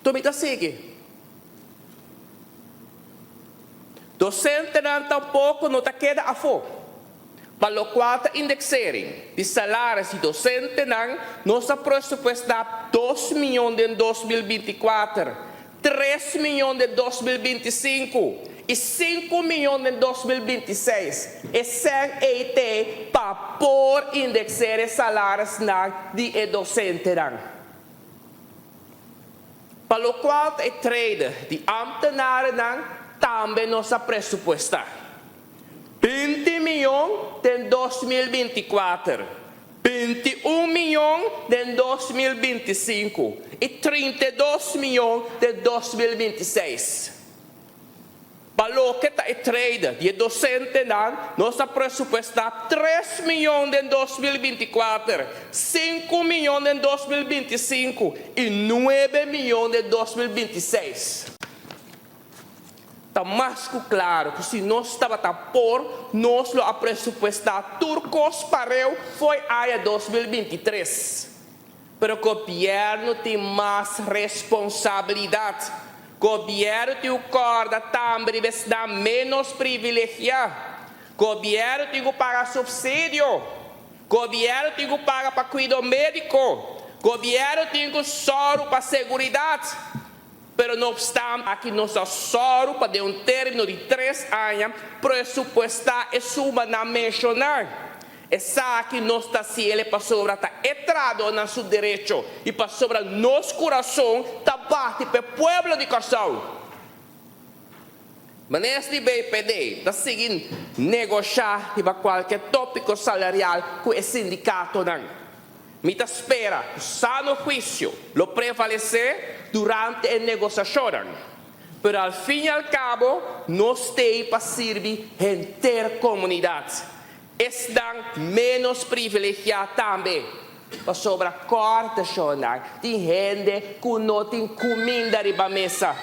Tur mi ta sigui. Dosentenan tampoko no ta keda afó. Pa lokual ta indeksering di salaris di dosentenan, nos a presupuestá dos mion den 2024, tres mion den 2025 i sinku mion den 2026. E sèn ei te pa por indekser e salarisnan di e dosentenan. Pa lokual ta e trede di ámtenarenan tambe nos a presupuestá 20 mion den 2024, 21 mion den 2025 i 32 mion den 2026. Pa loke ta e trede di e dosentenan, nos a presupuestá 3 mion den 2024, 5 mion den 2025 i 9 mion den 2026. Ta mas ku klaro ku si nos tabata por, nos lo a presupuestá tur kos pareu fo'i aña 2023. Pero gobièrnu tin mas responsabilidat. Gobièrnu tin ku kòrda tambe riba esnan ménos privilegiá. Gobièrnu tin ku paga supsidio. Gobièrnu tin ku paga pa kuido médiko. Gobièrnu tin ku sòru pa seguridat. Pero no opstante aki nos a sòru pa den un término di tres aña presupuestá e sumanan menshoná. Esaki nos ta hasiel pasobra ta e trahadónan su derecho i pasobra nos kurason ta bati pa e pueblo di Kòrsou. Manes di BPD ta sigui negoshá riba kualke tópiko salarial ku e sindikatonan. Mi ta spera ku sano huisio lo prevalesé durante e negosiashonnan, pero al fin i al kabo nos t'ei pa sirbi henter komunidat, esnan ménos privilegiá tambe, pasobra kòrtashonnan tin hende ku no tin kuminda riba mesa.